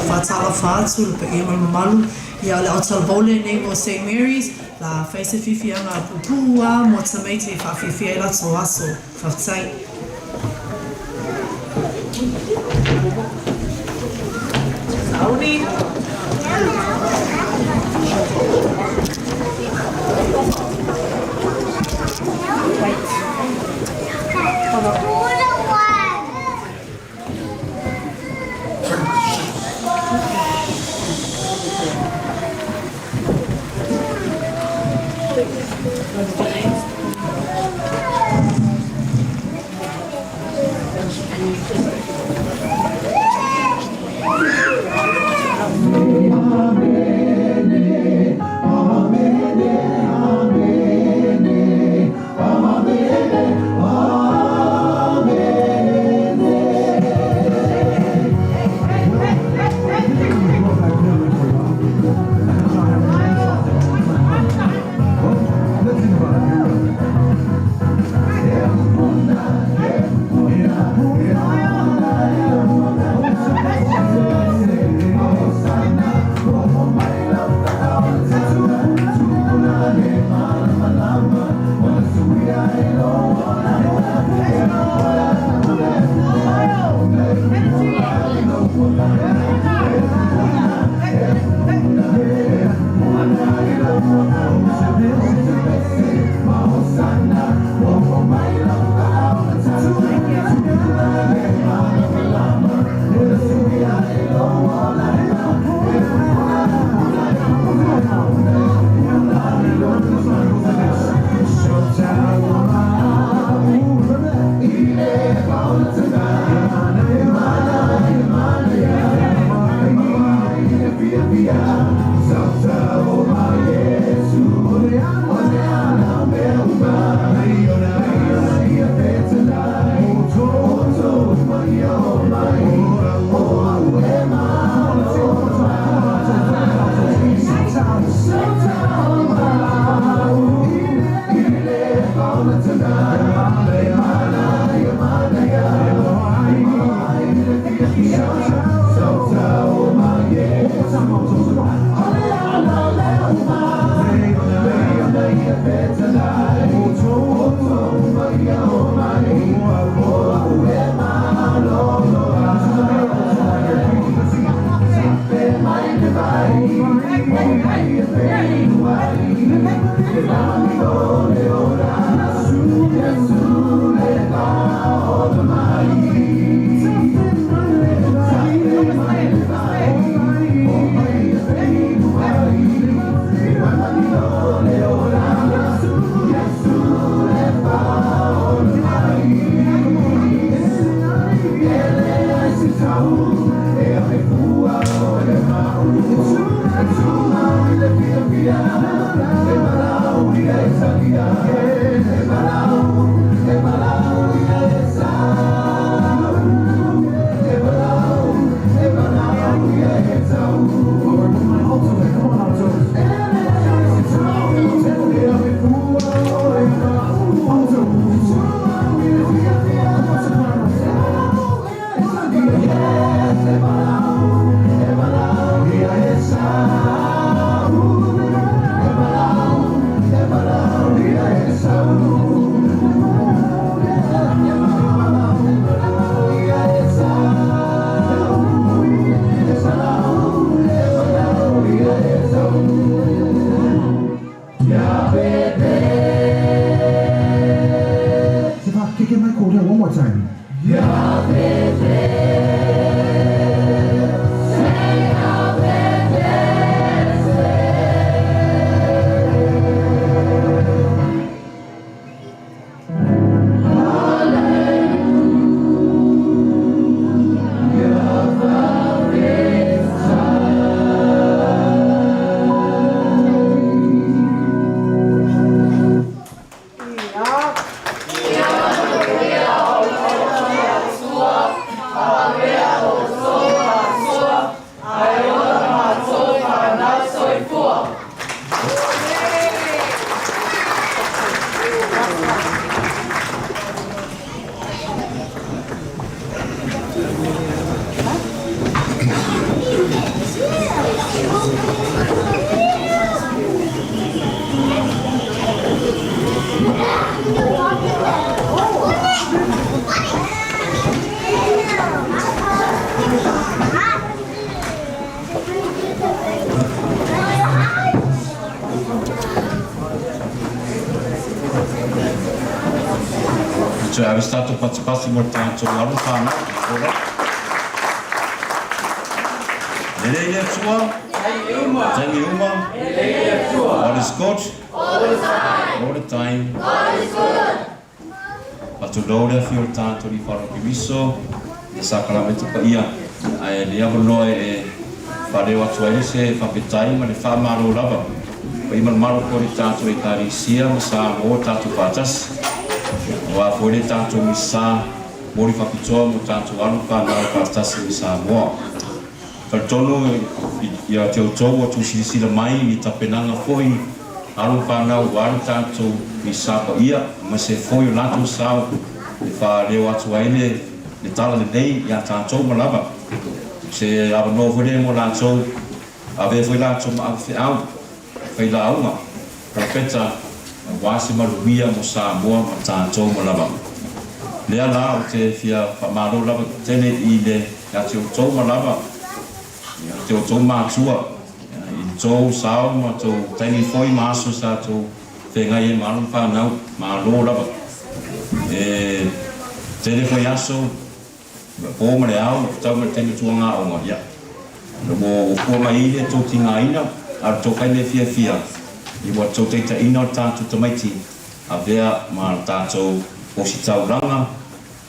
Faatalofa atu i le paia ma le mamalu ia o le autalavou lenei mo St Mary's la fai se fiafiaga puupuu lava mo tamaiti e faafiafia ai latou aso. Faafetai. Sauni. Toe ave se tatou patipati mo le tatou alo ma fanau. Ola. Lelei le Atua. Taimi uma. God is good. All the time. All the time. God is good. Faatulou le afio o le tatou Alii Faaaloalo Keriso i le sakalameta paia, ae le avanoa e faaleo atu ai se faafetai ma le faamalo lava paia ma le mamalu foi i le tatou Ekalesia ma Samoa tatou faatasi, aua foi le tatou misa moli faapitoa mo tatou alo ma fanau faatasi ma Samoa. Talitonu ia te outou ua tuusilasila mai i tapenaga foi alo ma fanau aua le tatou misa paia aemaise foi o latou sao e faaleo atu ai le tala lelei ia tatou ma lava se avanoa foi lea mo latou avea foi latou ma avefeau failauga polopeta aua se manuia mo Samoa ma tatou ma lava. Lea la ou te fia faamalo lava tele i le ia te outou ma lava ia te outou matua i le tou sao ma tou taimi foi ma aso sa tou feagai ai ma alo ma fanau. Malo lava. E tele foi aso po ma le ao tau ma le taimi tuaga aoga ia ua fua mai ai le tou tigaina a o le tou fai mea fiafia i ua tou taitaiina o le tatou tamaiti avea ma le tatou ositaulaga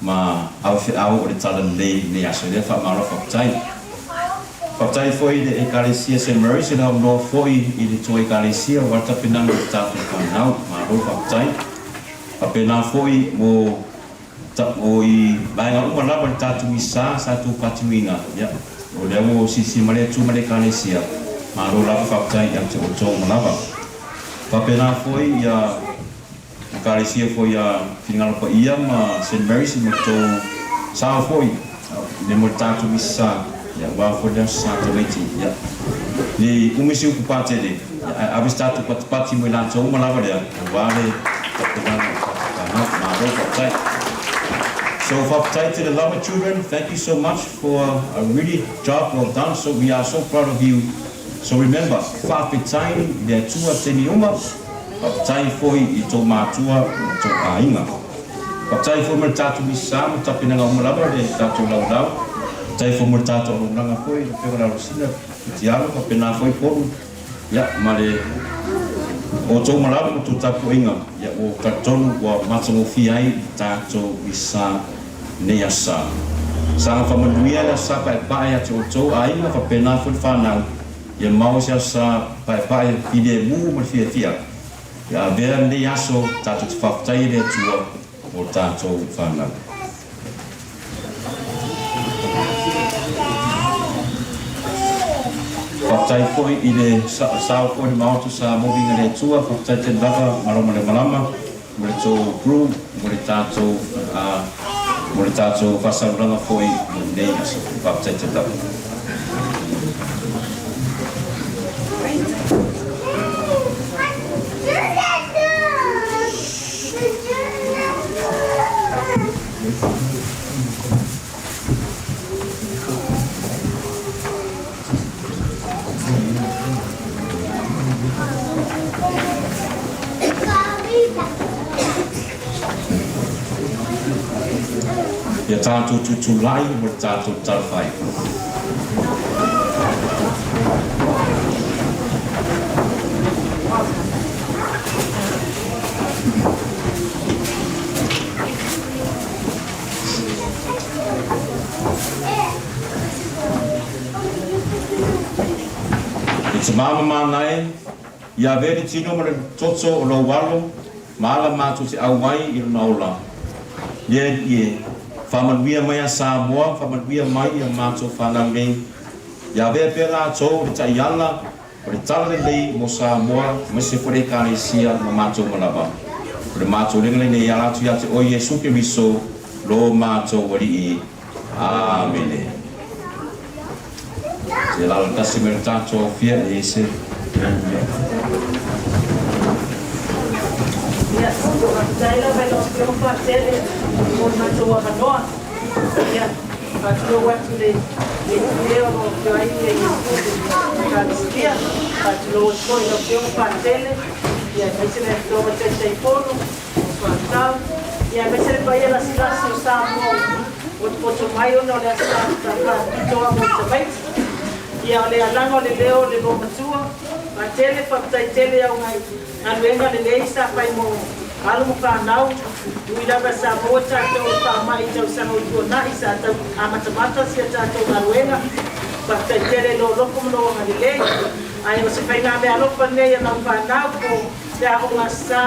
ma avefeau o le tala lelei i lenei aso. Lea faamalo faafetai. Faafetai foi i le Ekalesia Saint Mary's i le avanoa foi i le tou Ekalesia aua le tapenaga o le tatou fanau. Malo faafetai. Faapena foi mo O i vaega uma lava le tatou misa sa tou faatinoina, ia, o lea ua silasila mai le Atua ma le Ekalesia, malo lava faafetai ia te outou uma lava. Faapena foi ia Ekalesia foi ia Finagalo Paia ma Saint Mary's ma tou sao foi i le mo le tatou misa, ia aua foi le Aso Sa tamaiti, ia, nei umi se upu patele, ia, ae ave se tatou patipati mo i latou uma lava lea, aua le tapenaga o tatou fanau. Malo faafetai. So faafetai tele lava children, thank you so much for a really job well done, so we are so proud of you. So remember, faafetai i le Atua taimi uma, faafetai foi i tou matua ma tou aiga. Faafetai foi mo le tatou misa ma tapenaga uma lava le tatou laulau. Faafetai foi mo le tatou auaunaga foi le Afioga i le Alosina Fitialo faapena foi Polu ia ma le outou ma lava ma tou tapuaiga ia ua talitonu ua matagofie ai le tatou misa nei aso sa. Saga faamanuia le aso sa paepae ia te outou aiga faapena foi le fanau. Ia maua se Aso Sa paepae filemu ma le fiafia. Ia avea lenei aso tatou te faafetai i le Atua mo le tatou fanau. Faafetai foi i le sao foi le Maota sa moviga le Atua. Faafetai tele lava malo ma le malama mo le tou crew mo le tatou mo le tatou faasaulanga foi mo lenei aso. Faafetai tele lava. Ia tatou tutulai mo le tatou talafai. E te māmamā e, ia avea le tino ma le toto o lou alo, ma ala matou te auai i lona ola. Le Alii e, faamanuia mai a Samoa, faamanuia mai ia matou fanau nei. Ia avea pea latou le taiala o le tala lelei mo Samoa aemaise foi le Ekalesia ma matou uma lava. O le matou lega lenei e ala atu ia te oe Iesu Keriso lo matou Alii. Amene. Se lalatasi mai le tatou afia e i se Ia, faafetai lava i lau Afioga Patele mo le matou avanoa. Ia, faatulou atu i le pule o lo o afio ai le Ekalesia. Faatulou atu foi i lau Afioga Patele, ia aemaise le Afioga Taitaifono o Soatau, ia aemaise le paia lasilasi o Samoa ua popoto mai ona o le aso faapitoa mo tamaiti. Ia o le alaga o le leo o le loomatua, Patele, faafetai tele i au galuega lelei sa fai mo alo ma fanau, ui lava sa maua tatou i faamai i tausaga ua tuanai sa tau amatamata si a tatou galuega. Faafetai tele i lou alofa ma lou agalelei. Ae o se faigameaalofa lenei a lau fanau po le Aoga Sa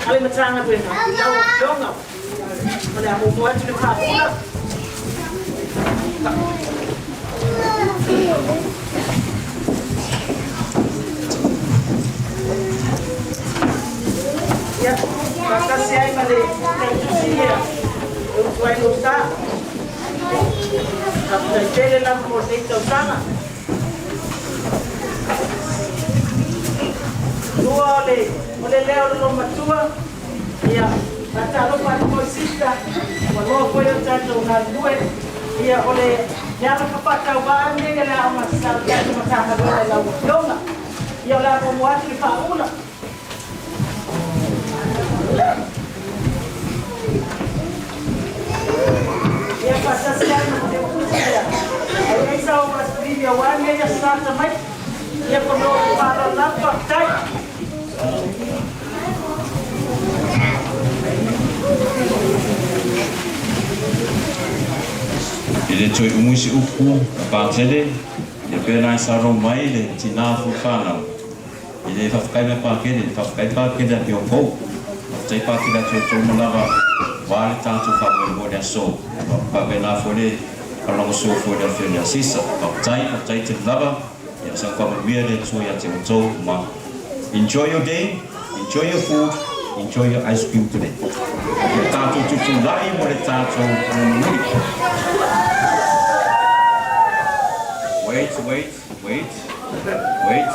a le Matagaluega i lau Afioga. O le a muamua atu le faapula. Ia, faatasi ai ma le tautusi ia e utu ai lou sa. Faafetai tele lava mo lenei tausaga. Lua o le, o le leo o le loomatua. Ia, faatalofa atu foi sister, ua loa foi o tatou galulue. Ia, o le le alofa faatauvaa lenei a le Aoga Sa o le tatou Matagaluega i lau Afioga. Ia, o le a muamua atu le faaula. Ia, faatasi ai ma le utusi lea. Ai ai sa o Maskulini aua nei aso lata mai. Ia, kono o le faaaloalo lava, faafetai. E le toe umu i se upu a Patele, ia pēlā e saunoa mai le tinā fuafanau. E le faafetai mai Pakele, faafetai Pakele a te outou. Faafetai Pakele a te outou ma lava wa le tatou faamoemoe le aso. Faapena foi le faalagosua foi le afioga ia Sisa. Faafetai, faafetai tele lava. Ia saga faamanuia le Atua ia te outou ma enjoy your day, enjoy your food, enjoy your ice cream today. Ia tatou tutulai mo le tatou mulimuli. Wait, wait, wait, wait.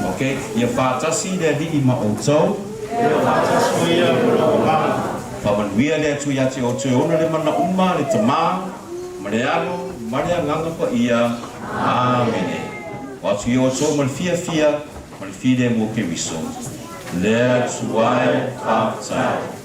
Okay, ia faatasi le Alii ma outou. Ia faatasi foi ia ma lou agaga. Faamanuia le Atua ia te outou e ona le mana uma, le Tama, ma le Alo, ma le Agaga Paia. Amene. O atu i outou ma le fiafia ma le filemu o Keriso. Le Atua e, faafetai.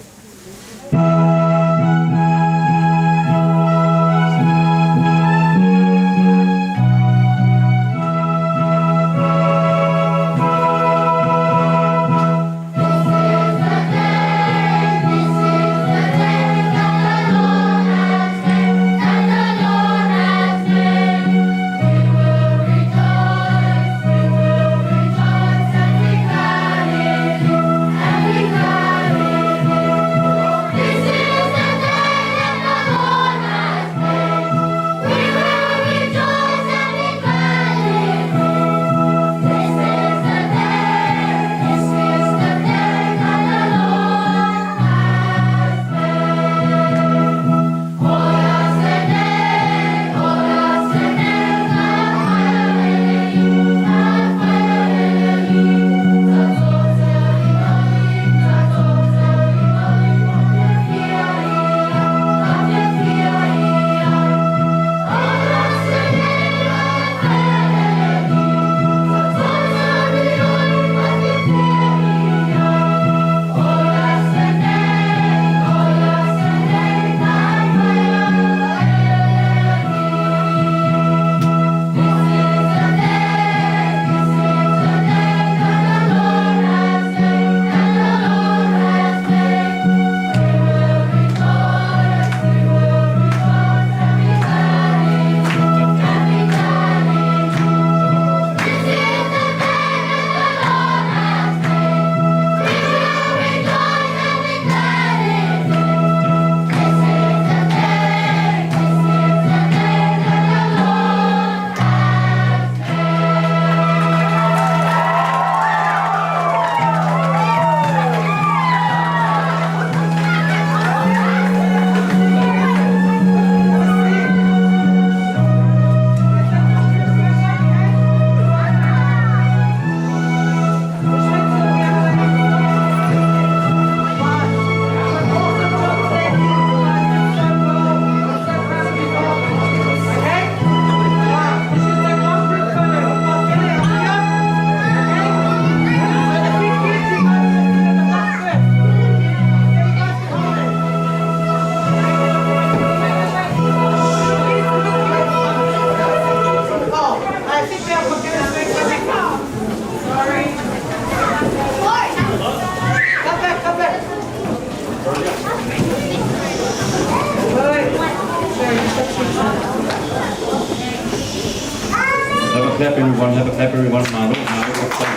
clap, everyone. Have a clap, everyone. Malo, malo, faafetai.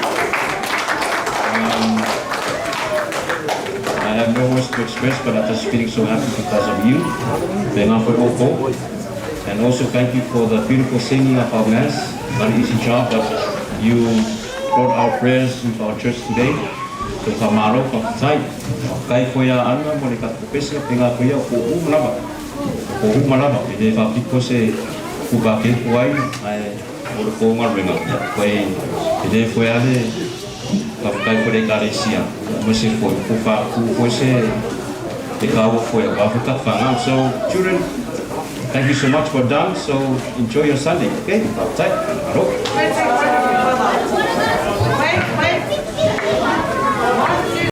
I have no words to express, but I'm just feeling so happy because of you. Tēnā foi oukou. And also thank you for the beautiful singing of our Mass. Not an easy job, but you brought our prayers into our church today. So faamalo, faafetai. Faafetai foi ia Ana mo le tatou pese, tēnā foi ia o ko uma lava. O ko uma lava. E le faapito se kuvake ko ai, ae o le ko galuega. Koe e le foi ale faafetai foi le Ekalesia. Ma se foi, ko whaaku foi se te kaua foi a wā whakawhanga. So, children, thank you so much for done. So, enjoy your Sunday, okay? Faafetai. Alo. Wait, wait, wait. Wait, wait.